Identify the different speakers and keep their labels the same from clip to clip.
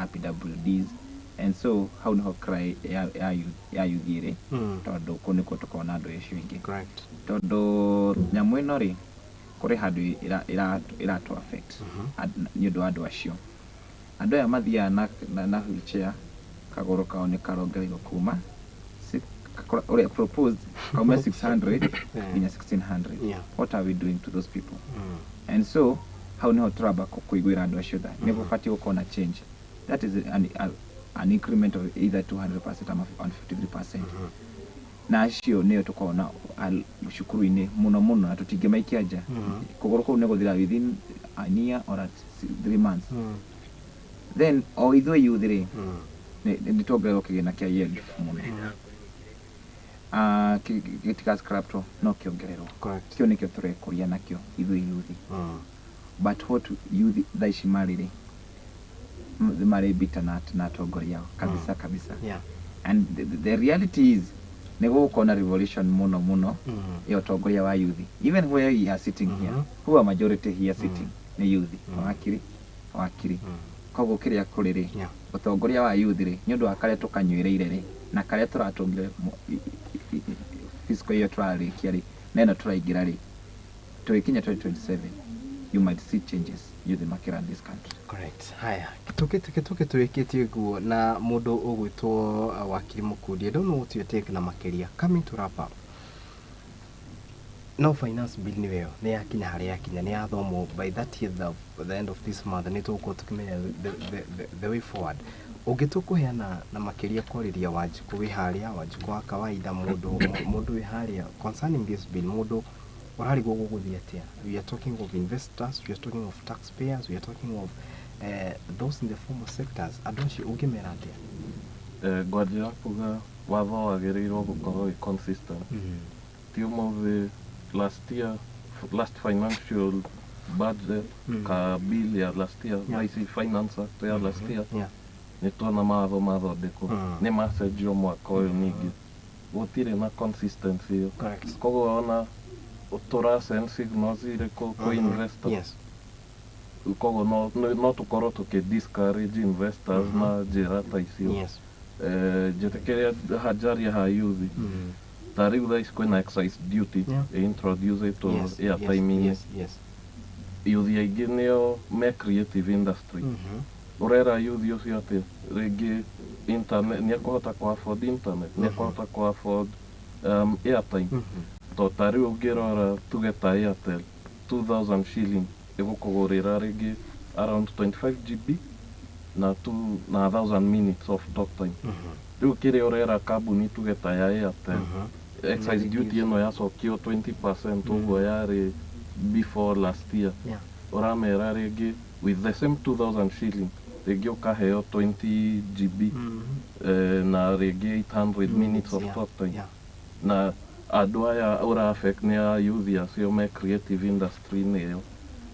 Speaker 1: a PWDs. And so hau niho cry ya youth ĩrĩ, tondũ kũu nĩkuo tũkoragwo na andũ acio aingĩ. Tondũ nyamũ ĩno rĩ, kũrĩ handũ ĩratũ affect nĩ ũndũ wa andũ acio. Andũ aya mathiaga na wheelchair, kagũrũ kao nĩ karongereirwo kuma ũrĩa proposed kaume 600 nginya 1600. What are we doing to those people? And so hau niho tũramba kũiguĩra andũ acio tha. Nĩ gũbatiĩ gũkorwo na change that is an increment of either 200% ama 153%. Na acio nĩo tũkoragwo na cukuru-inĩ mũno mũno, na tũtingĩmaikia nja. Kũgũrũ kũu nĩ gũthira within a year or at 3 months. Then o ithuĩ youth rĩ, nĩ tuongererwo kĩgĩna kĩa YELB mũno. Ah, gĩtiga scrap no kĩongererwo. Kĩo nĩkĩo tũrekũria nakĩo ithuĩ youth. But what youth thaa ici marĩ rĩ, marĩ bitter na atongoria ao kabisa kabisa. And the reality is nĩ gũgũkorwo na revolution mũno mũno ya ũtongoria wa youth. Even where we are sitting here, who are majority here sitting nĩ youth. Wakiri koguo kĩrĩa kũrĩ rĩ, ũtongoria wa youth rĩ, nĩ ũndũ wa karĩa tũkanyuĩrĩire rĩ, na karĩa tũratũngire fiscal year tũrarĩkia rĩ, na ĩno tũraingĩra rĩ, tũgĩkinya 2027 you might see changes youth makĩrun this country.
Speaker 2: Correct. Haya, tũke tũrĩkĩtie guo na mũndũ ũgwĩtwo Wakiri Mũkundi. I don't know what your take na makĩria coming to wrap up. No finance bill nĩ ĩyo nĩ yakinya harĩa yakinya, nĩ yathomwo by 30th of the end of this month, nĩ tũgũkorwo tũkĩmenya the way forward. Ũngĩtua kũheana na makĩria kwarĩria Wanjikũ wĩ harĩa, Wanjikũ wa kawaida, mũndũ wĩ harĩa, concerning this bill, mũndũ ũrarigwo gũgũthiĩ atĩa? We are talking of investors, we are talking of taxpayers, we are talking of those in the formal sectors. Andũ acio ũngĩmera atĩa?
Speaker 3: Ngwanjĩra kuga watho wagĩrĩirwo gũkorwo wĩ consistent. Ti ũmũthĩ, last year, last financial budget ka bill ya last year, thaa ici Finance Act ya last year, nĩ tuona mawatho mathondekwo, nĩ macenjio mwaka ũyũ ningĩ. Gũtirĩ na consistency ĩyo. Koguo ona tũra send signals irĩkũ kwĩ investor? Koguo no tũkorwo tũkĩ discourage investors na njĩra ta icio. Njĩtĩkĩre hanjaria ha youth, ta rĩu thaa ici kwĩna excise duty introduce airtime-inĩ. Youth aingĩ nĩo me creative industry. Ũrera youth ũcio atĩ rĩngĩ internet nĩ ekũhota kũ afford internet, nĩ ekũhota kũ afford airtime? To ta rĩu ũngĩrora tuge ta Airtel, 2000 shilling ĩgũkũgũrĩra rĩngĩ around 25 GB na two na 1000 minutes of talk time. Rĩu kĩrĩa ũrera kambuni tuge ta ya Airtel, excise duty ĩno yacokio 20% ũguo yarĩ before last year, ũramera rĩngĩ with the same 2000 shilling rĩngĩ ũkaheo 20 GB na rĩngĩ 800 minutes of talk time. Na andũ aya ũra affect nĩ a youth acio me creative industry-inĩ ĩyo,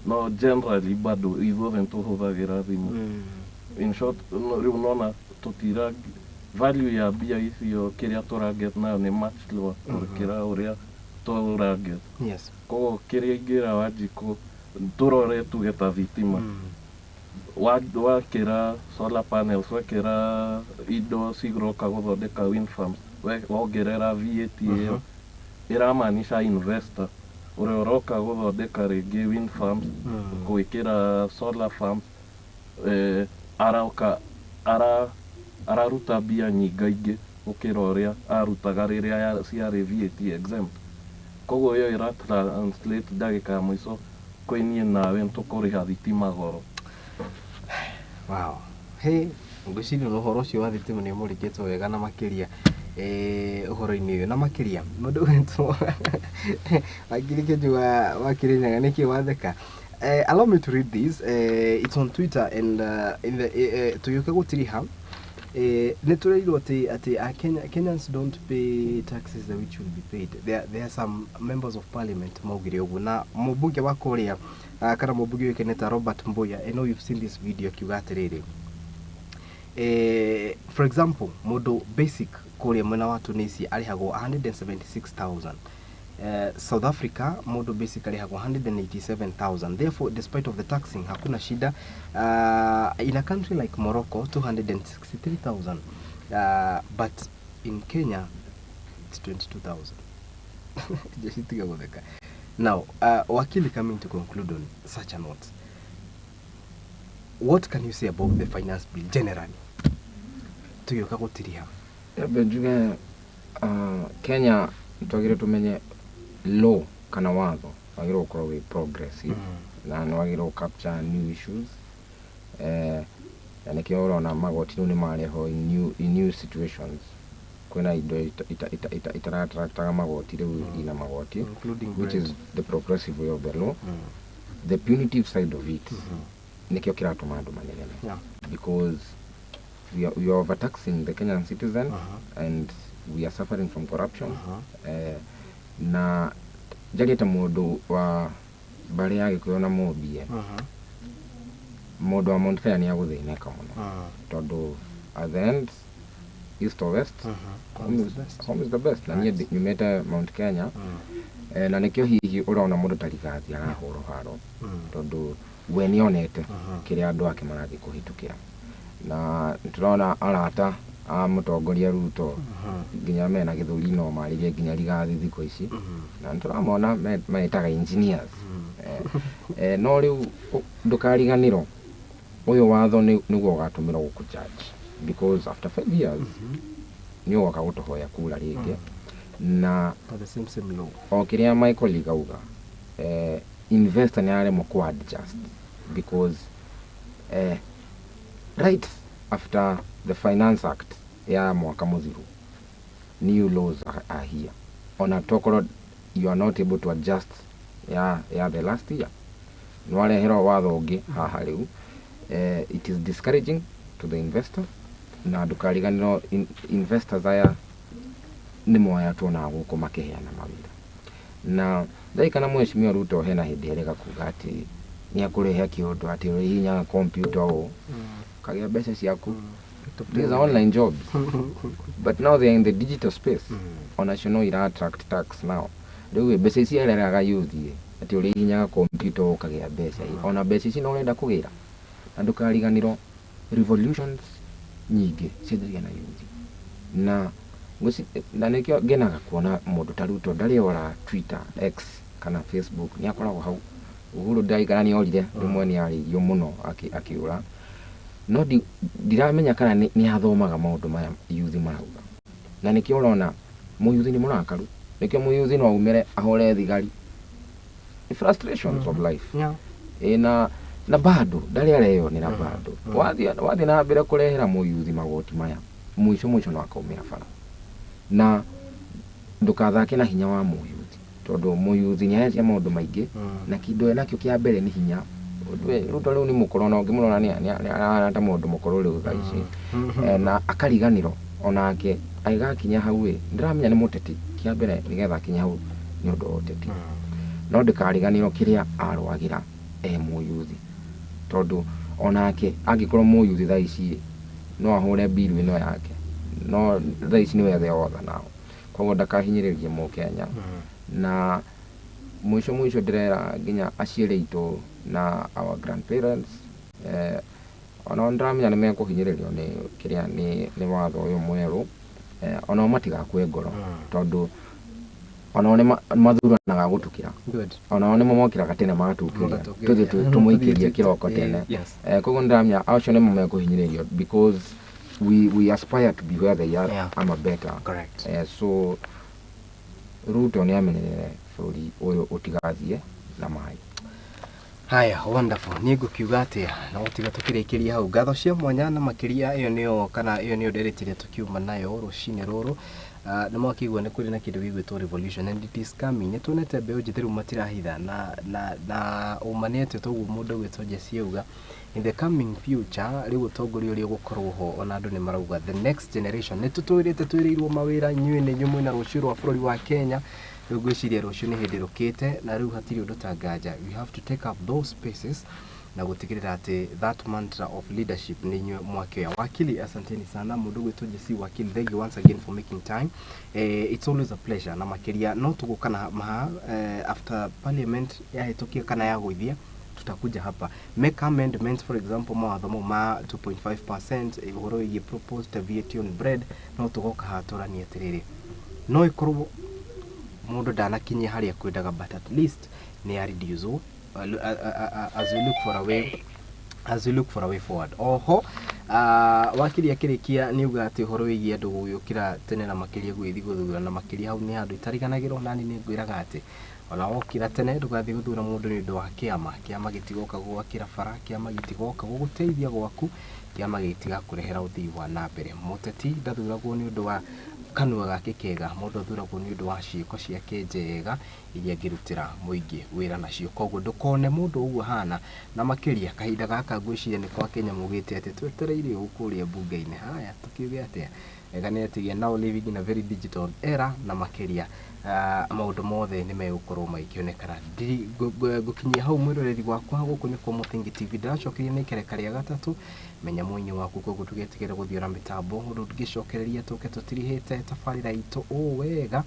Speaker 3: no generally bado ithuothe nĩ tũhũthagĩra thimũ. In short, rĩu nona tũtira value ya mbia icio, kĩrĩa tũraget nayo nĩ much lower gũkĩra ũrĩa tũraget. Koguo kĩrĩa ingĩra Wanjikũ, tũrore tuge ta thitima, wakĩra solar panels, wekĩra indo ciroka gũthondeka wind farms, wongerera VAT ĩyo, ĩramaanisha investor ũrĩa ũroka gũthondeka rĩngĩ wind farms, gwĩkĩra solar farms, aroka araruta mbia nyingaingĩ gũkĩra ũrĩa arutaga rĩrĩa ciarĩ VAT exempt. Koguo ĩyo ĩra translate ndagĩka ya mũico kwĩ niĩ nawe nĩtũkũrĩha thitima goro.
Speaker 2: Wow. Hey, ngwĩciria na ũhoro ũcio wa thitima nĩ ũmũrĩkĩtwo wega na makĩria ũhoro-inĩ ũyũ na makĩria mũndũ ũgwĩtwo Wakiri Kĩnjua wa Kĩrĩnyaga, nĩkĩ watheka? Allow me to read this. It's on Twitter and in the tũgĩũka gũtiriha nĩ tũreirwo atĩ Kenyans don't pay taxes the which will be paid. There are some members of parliament maugire ũguo, na mũmbunge wa kũrĩa kana mũmbunge ũĩkaine ta Robert Mbuya, I know you've seen this video, akiuga atĩrĩrĩ, for example, mũndũ basic kũrĩa mwena wa Tunisia arĩhagwo 176,000. South Africa mũndũ basically hagwo 187,000. Therefore, despite of the taxing, hakuna shida. In a country like Morocco, 263,000. But in Kenya it's 22,000. Just tiga gũtheka. Now, wakili, coming to conclude on such a note, what can you say about the finance bill generally? Tugĩũka gũtiriha.
Speaker 1: Nyambe njuge, Kenya twagĩrĩirwo tũmenye law kana watho wagĩrĩirwo gũkorwo wĩ progressive na nĩ wagĩrĩirwo capture new issues, na nĩkĩo ũrona magoti rĩu nĩ marehwo in new situations. Kwĩna indo itarattractaga magoti, rĩu ina magoti,
Speaker 2: including
Speaker 1: which
Speaker 2: bread.
Speaker 1: Is the progressive way of the law. The punitive side of it nĩkĩo kĩratũma andũ manegene because we are overtaxing the Kenyan citizen and we are suffering from corruption. Na njarie ta mũndũ wa mbarĩ ya Gĩkũyũ na Mũmbie, mũndũ wa Mount Kenya nĩ agũthĩnĩka mũno tondũ at the end, east or west,
Speaker 2: Home is the best.
Speaker 1: Home is the best. Na niĩ nyumĩte Mount Kenya, na nĩkĩo hihi ũrona mũndũ ta Rigathi arahũrwo haro tondũ we nĩonete kĩrĩa andũ ake marathiĩ kũhĩtũkĩra, na tũrona arata a mũtongoria Ruto nginya mena gĩthũri no marĩrie nginya Rigathi thikũ ici, na nĩtũramona meĩtaga engineers. No rĩu ndũkariganĩrwo ũyũ watho nĩguo ũgatũmĩrwo gũkũ judge, because after 5 years nĩ ũgoka gũtũhoya kura rĩngĩ na
Speaker 2: But the same same law.
Speaker 1: O kĩrĩa my colleague auga, investor nĩ araremwo ku adjust because right after the Finance Act ya mwaka mũthiru, new laws are here. Ona tokorwo you are not able to adjust ya the last year, nĩwareherwo watho ũngĩ haha rĩu. It is discouraging to the investor, na ndũkariganĩrwo investors aya nĩ moya tuonaga gũkũ makĩheana mawĩra. Na ndarikana mheshimiwa Ruto hena hĩndĩ erĩga kuga atĩ nĩ akũrehe kĩũndũ atĩ ũrĩhihinyaga computer ũũ kagĩa mbeca ciaku. These are online jobs, but now they are in the digital space. Onacio no ira attract tax now. Rĩu mbeca ici ereraga youth atĩ ũrĩhihinyaga computer ũkagĩa mbeca, ona mbeca ici no ũrenda kũgĩra. Na ndũkariganĩrwo revolutions nyingĩ cianjagia na youth, na na nĩkĩo ngenaga kuona mũndũ ta Ruto ndarĩ ora Twitter, X kana Facebook, nĩ akoragwo hau. Uhuru ndarikana nĩ orire rĩmwe, nĩ arĩirio mũno akĩũra, no ndiramenya kana nĩ athomaga maũndũ maya youth marauga. Na nĩkĩo ũrona mũyuthi nĩ mũrakaru, nĩkĩo mũyuthi no aumĩre ahũre thigari. The frustrations of life. Ĩ na bado ndarĩ areyonera bado. Wathiĩ na mbere kũrehera mũyuthi magoti maya, mũico mũico no akaumĩra bara. Na ndũkathake na hinya wa mũyuthi tondũ mũyuthi nĩ aretia maũndũ maingĩ na kĩndũ enakĩo kĩa mbere nĩ hinya. Ruto rĩu nĩ mũkũrũ, na ũngĩmũrora nĩ arahana ta mũndũ mũkũrũ rĩu thaa ici. Na akariganĩrwo onake agĩgakinya hau ĩ ndĩramenya nĩ mũteti kĩa mbere, nĩgetha akinye hau nĩ ũndũ wa ũteti, no ndũkariganĩrwo kĩrĩa arũagĩra e mũyuthi, tondũ onake angĩkorwo mũyuthi thaa ici ĩ, no ahũre mbiru ĩno yake, no thaa ici nĩwe the other now. Koguo ndakahinyĩrĩrie mũkenya. Na mũico mũico ndĩrera nginya aciari aitũ na our grandparents, onao nĩndĩramenya nĩ mekũhinyĩrĩrio nĩ kĩrĩa nĩ watho ũyũ mwerũ. Onao matigakue ngoro tondũ onao nĩ mathuranaga gũtũkĩra. Onao nĩmo mokĩraga tene magatũkĩria.
Speaker 2: Magatũkĩria.
Speaker 1: Tũthiĩ tũmũikĩrie kĩroko tene. Koguo nĩndĩramenya acio nĩmo mekũhinyĩrĩrio because we aspire to be where they are ama better. So Ruto nĩ amenyerere bũrũri ũyũ ũtigathiĩ na maĩ.
Speaker 2: Haya, wonderful. Niĩ ngũkiuga atĩa na gũtiga tũkĩrĩkĩria hau. Ngatho cia mwanya na makĩria, ĩyo nĩyo kana ĩyo nĩyo ndereti ĩrĩa tũkiuma nayo rũcinĩ rũrũ. Nĩ mwakĩigua nĩ kũrĩ na kĩndũ gĩgwĩtwo revolution and it is coming. Nĩ tuonete mbeũ njĩthĩ rĩu matirahitha na ũma nĩ atĩ toguo mũndũ ũgwĩtwo Jesse auga, in the coming future rĩu ũtongoria ũrĩa ũgũkorwo ho, ona andũ nĩ marauga the next generation. Nĩ tũtũrĩte twĩrĩirwo mawĩra, inyuĩ nĩ inyuĩ mwĩna rũciũ rwa bũrũri wa Kenya. Rĩu ngwĩciria rũciũ nĩ hĩndĩ rũkĩte na rĩu hatirĩ ũndũ ta nganja. We have to take up those spaces. Na gũtigĩrĩra atĩ that mantra of leadership nĩ inyuĩ mwakĩoya. Wakili, asanteni sana. Mũndũ gwĩtwo Jesse Wakili, thank you once again for making time. It's always a pleasure. Na makĩria no tũgũka na maha after parliament yahĩtũkia kana yagũithia, tutakuja hapa make amendments, for example mawatho mau ma 2.5%, ũhoro wĩgiĩ proposed VAT on bread. No tũgoka haha tũranie atĩrĩrĩ, no ĩkorwo mũndũ ndanakinyia harĩa kwendaga, but at least nĩ ya reduce as we look for a way, as we look for a way forward. Oho wakiri akĩrĩkia nĩ uga atĩ ũhoro wĩgiĩ andũ gũgĩũkĩra tene na makĩria gũgĩthiĩ gũthura, na makĩria hau nĩ handũ itariganagĩrwo. Nani nĩ ngwĩraga atĩ ona wokĩra tene ndũgathiĩ gũthura mũndũ nĩ ũndũ wa kĩama. Kĩama gĩtigoka gũgwakĩra bara, kĩama gĩtigoka gũgũteithia gwaku, kĩama gĩtigakũrehera ũthii wa na mbere. Mũteti ndathuragwo nĩ ũndũ wa kanua gake kega, mũndũ athuragwo nĩ ũndũ wa ciĩko ciake njega iria angĩrutĩra mũingĩ wĩra nacio. Koguo ndũkone mũndũ ũguo hana, na makĩria kahinda gaka ngwĩciria nĩ kwa Kenya mugĩte atĩ twetereire ũũ kũrĩa mbunge-inĩ. Haya, tũkiuge atĩa? Ega nĩ atĩ we are now living in a very digital era, na makĩria maũndũ mothe nĩ megũkorwo magĩkĩonekana. Ngũkinyia hau, mwĩroreri wakwa. Gũkũ nĩ kwa Mũthingi TV, ndĩracokeria nĩ ikereka rĩa gatatũ. Menya mũinĩ waku, koguo ndũgetigĩre gũthiora mĩtambo ũndũ ngĩcokereria tũke tũtirihĩte tabarĩra itũ ũũ wega.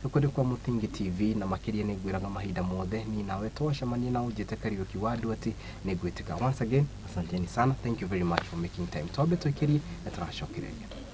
Speaker 2: Gũkũ nĩ kwa Mũthingi TV, na makĩria nĩ ngwĩraga mahinda mothe niĩ nawe twacemania na ũnjĩte Kariũki wa andũ atĩ nĩ ngwĩtĩka. Once again, asanteni sana, thank you very much for making time. Twambe twĩkĩrie na tũracokereria.